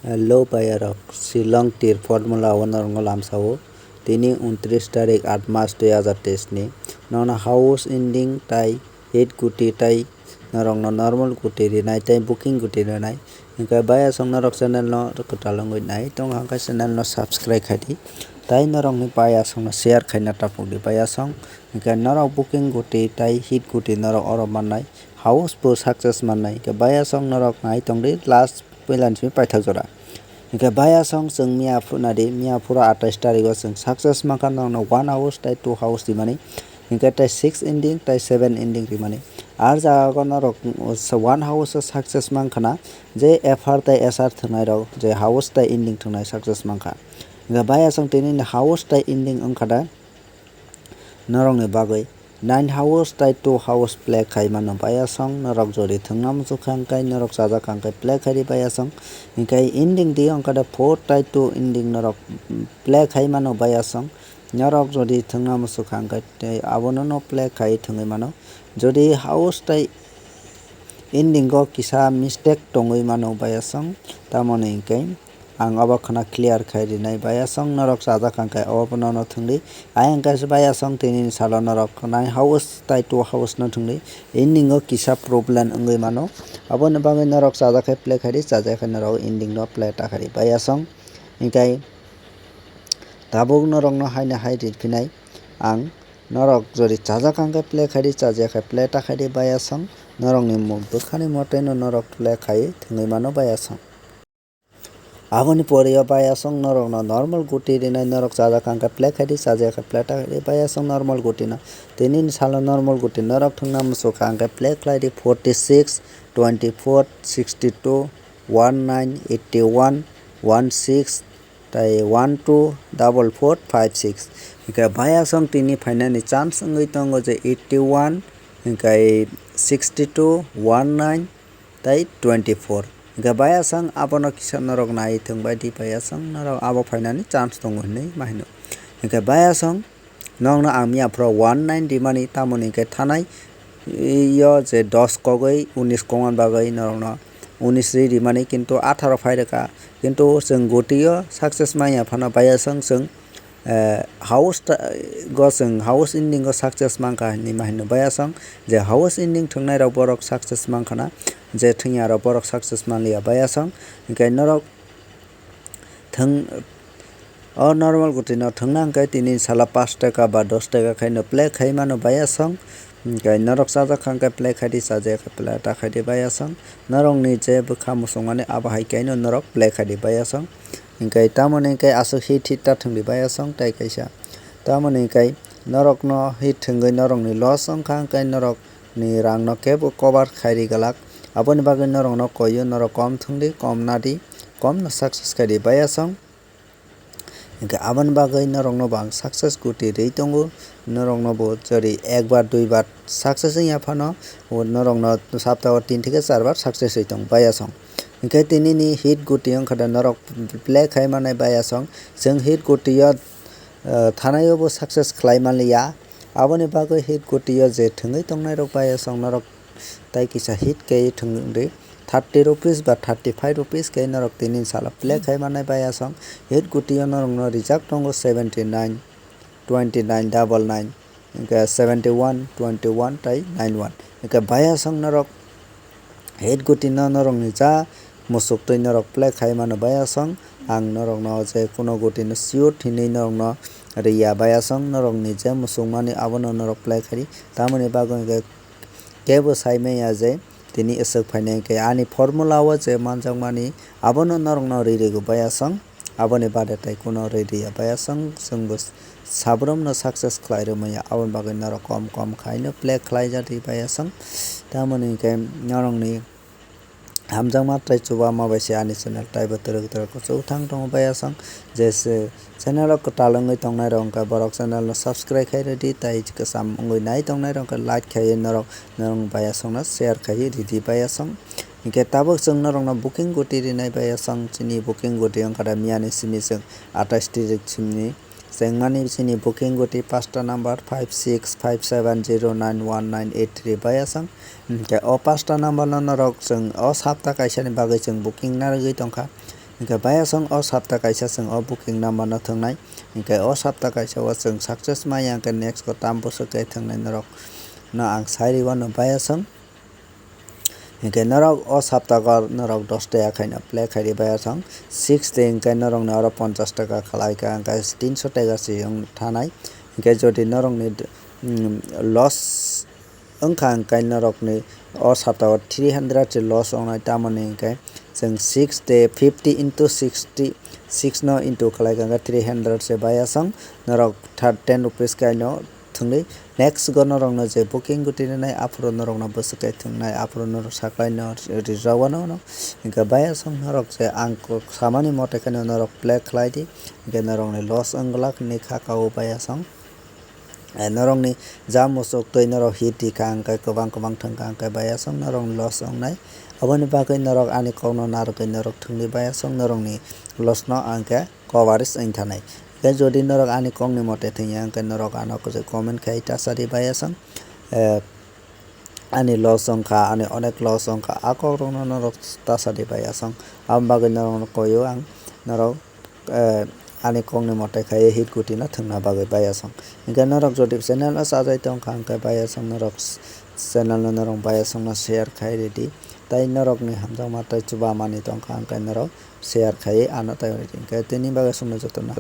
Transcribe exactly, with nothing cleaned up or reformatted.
Hello bayarok, Shillong tir formula o norokno lamsao. Tini untris tarik aat mas dui hazar teis ni. Nono house ending tai hit guti tai norokno normal guti rinai tai booking guti rinai. Hingke bayasong norok channel no kwtal wngwi nai tongo hingke channel no subscribe khai di. Tai norokni bayasong no share khaina tapuk di bayasong. Hingke norok booking guti tai hit guti norok oro mannai. House bo success mannai. Hingke bayasong norok nai tongdi last puila ni simi paithak jora. Hingke bayasong chwng miya phunadi, miya phuru atais tarigo chwng success mankha norokno one house tai two house rimani. Hingke tai six ending tai seven ending rimani. Ar jaga o norok one house o success mankhana je F R tai S R thwngnairok je house tai ending thwngnai success mankha. Hingke bayasong tini ni house tai ending wngkha da. Norokni bagwi nine house tai two house play khai mano bayasong norok jodi thwngna muchukha hingkai norok chajak hingkai play khai di bayasong hingkai ending di wngkha da four tai two ending norok play khai mano bayasong norok jodi thwngna muchukha hingkai tei abono no play khai thwngwi mano jodi house tai ending o kisa mistake tongwi mano bayasong tamoni hingkai. Ang obo khwna clear khai rinai bayasong norok chajak hingkai obo nono thwngdi. Ayang kaisa bayasong tini ni salo norok khwnai house tai two house no thwngdi. Ending o kisa problem wngwi mano. Aboni bagwi norok chajak khai play khai di, chajak khai norok ending no play ta khai di bayasong. Hingkai tabuk norok no haino hai ri phinai ang norok jodi chajak hingkai play khai di, chajak khai play ta khai di bayasong. Norok ni bwkhani mote no norok play khai thwngwi mano bayasong. Aboni pore o bayasong norokno normal guti rinai norok chajak hingke play khai di, chajak hingke play ta khai di, bayasong normal guti no. Tini ni salo normal guti norok thwngna muchukha hingke play khlai di forty six, twenty four, sixty two, one nine, eighty one, one six, tai one two, double four, five six. Hingke bayasong tini phainani chance wngwi tongo je eighty one, hingke sixty two, one nine, tai twenty four. Hingke bayasong abono kisa norok nai thwngbai di bayasong norok abo phainani chance tongo hinwi ma hino. Hingke bayasong nokno ang miya phuru one nine rimani tamoni hingke thanai yo je dos kogwi unis kongma bagwi norokno unis ri rimani kintu atharo phai rwkha kintu chwng gotio success manya phano bayasong chwng eh, house ta-, go chwng house ending go success mankha hinwi ma hino bayasong je house ending thwngnai rok borok success mankhana je thwngya rok borok success manliya bayasong hingke norok thwng o normal gotino thwngna hingke tini sala pash taka ba dos taka khaino play khai mano bayasong. Hingke norok chajak kha hingke play khai di, chajak kha play ta khai di bayasong. Norokni je bwkha muchungmani abo hai khe no norok play khai di bayasong. Hingke tamoni hingke aswk hit hit ta thwng di bayasong tai kaisa. Tamoni hingke norokno hit thwngwi norokni loss wngkha hingke norokni rangno kebo cover khai ri glak. Aboni bagwi norokno koiyo norok kom thwng di, kom na di, kom no success khai di bayasong. Hingke aboni bagwi norokno bo ang success guti rwi tongo, norokno bo jori ekbar duibar success wngya phano, bo norokno saptao tin theke char bar success rwi tongo bayasong. Hingke tini ni hit guti wngkha da norok play khai manai bayasong, chwng hit guti o, eh, thanai o bo success khlai manliya, aboni bagwi hit guti o je thwngwi tongnai rok bayasong norok tai kisa hit khe thwng di thirty rupees ba thirty five rupees khe norok tini salo play khai manai bayasong hit guti o norokno rijak tongo seventy nine, twenty nine, double nine, hingke seventy one, twenty one tai nine one hingke bayasong norok hit guti no norokni ja musuktwi norok play khai mano bayasong ang norokno je kuno gutino sure hinwi norokno riya bayasong norokni je musukmani abono norok play khai tamoni bagwi hingke kebo sai manya je tini aswk phainai hingke ani formula o je manjakmani abono norokno ri rwgo bayasong aboni bade tai kuno ri riya bayasong chwngbo sabrumno success khlai rwmaya aboni bagwi norok kom kom khaino play khlai ja di bayasong tamoni hingke norokni hamjakma tei chubama bai se ani channel taibo twrwk twrwk kuchuk thang tongo bayasong je se channel o kwtal wngwi tongnai rok wngkha borok channel no subscribe khai rwdi tei kwcham wngwi nai tongnai rok wngkha like khaiwi norok norok bayasongno share khaiwi rwdi bayasong hingke tabuk chwng norokno booking guti rinai bayasong chini booking guti wngkha da miyani simi chwng atais tarik simi. Chengmani chini booking guti pasta number five six five seven zero nine one nine eight three bayasong. Hingke o pasta number no norok chwng o sapta kaisani bagwi chwng booking narwgwi tongkha. Hingke bayasong o sapta kaisa chwng o booking number no thwngnai. Hingke o sapta kaisa o chwng success maya hingke next o tam bwswk khe thwngnai norok no ang sai rwano bayasong. Hingke norok o saptago norok dos taka khaino play khaidi bayasong. Six day hingke norokni oro ponchas taka khalai ka hingke tinso taka se wng thanai. Hingke jodi norokni, mm, loss wngkha hingke norokni o saptago three hundred se loss wngnai, tamoni hingke chwng six day fifty into sixty six no into khalai ka hingke three hundred se bayasong norok third ten rupees kaino thwngwi. Next go norokno je booking gutini nai aphuru norokno bwswk khe thwngnai aphuru norok saklaino rijak wano no. Hingke bayasong norok je ang kok samani mote kheno norok play khlai di. Hingke norokni loss wng glak hinwi kha kao bayasong. Eh, norokni ja muchuk twi norok hit di kha hingke kwbang kwbang thwng kha hingke bayasong norokni loss wngnai. Aboni bagwi norok ani kokno narwgwi norok thwngdi bayasong norokni loss no hingke coverage wng thanai. Hingke jodi norok ani kokni mote thwngya hingke norok ano kwchwk comment khai ta sadi bayasong. Eh, ani loss wngkha, ani onek loss wngkha, a kokrokno norok ta sadi bayasong. Aboni bagwi norokno koio ang, norok, eh, ani kokni mote khaiwi hit gutino thwngna bagwi bayasong. Hingke norok jodi channel o chajai tongkha hingke bayasong norok channel no norok bayasongno share khai ridi. Tai norokni hamjakma tei chubamani tongkha hingke norok share khaiwi ano tai ridi. Hingke tini bagwi chwngno jotono